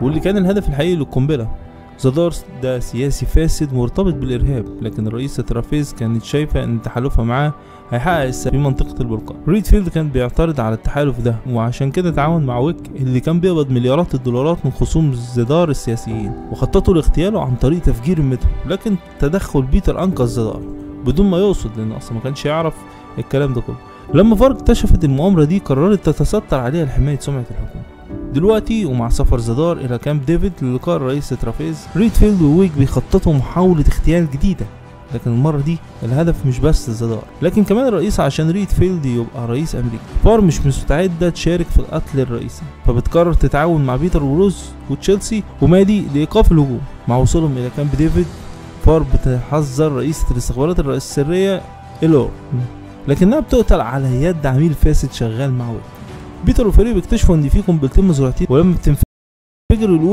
واللي كان الهدف الحقيقي للقنبلة. زادار ده سياسي فاسد مرتبط بالإرهاب، لكن الرئيسة ترافيز كانت شايفة إن تحالفها معاه هيحقق السلام في منطقة البلقان. ريدفيلد كان بيعترض على التحالف ده، وعشان كده تعاون مع ويك اللي كان بيقبض مليارات الدولارات من خصوم زادار السياسيين، وخططوا لاغتياله عن طريق تفجير المترو. لكن تدخل بيتر أنقذ زادار بدون ما يقصد، لأنه أصلا ما كانش يعرف الكلام ده كله. لما فار اكتشفت المؤامرة دي قررت تتستر عليها لحماية سمعة الحكومة. دلوقتي ومع سفر زادار الى كامب ديفيد للقاء الرئيس ترافيز، ريدفيلد وويك بيخططوا محاولة اغتيال جديدة، لكن المرة دي الهدف مش بس زادار لكن كمان الرئيس، عشان ريدفيلد يبقى رئيس امريكا. فار مش مستعدة تشارك في القتل الرئيسي، فبتقرر تتعاون مع بيتر وروز وتشيلسي ومادي لايقاف الهجوم. مع وصولهم الى كامب ديفيد، فار بتحذر رئيسة الاستخبارات السرية إلور، لكنها بتقتل على يد عميل فاسد شغال مع ويك. بيتر وفريق بيكتشفوا ان في قنبلتين مزروعتين، ولما بتنفجر الاولى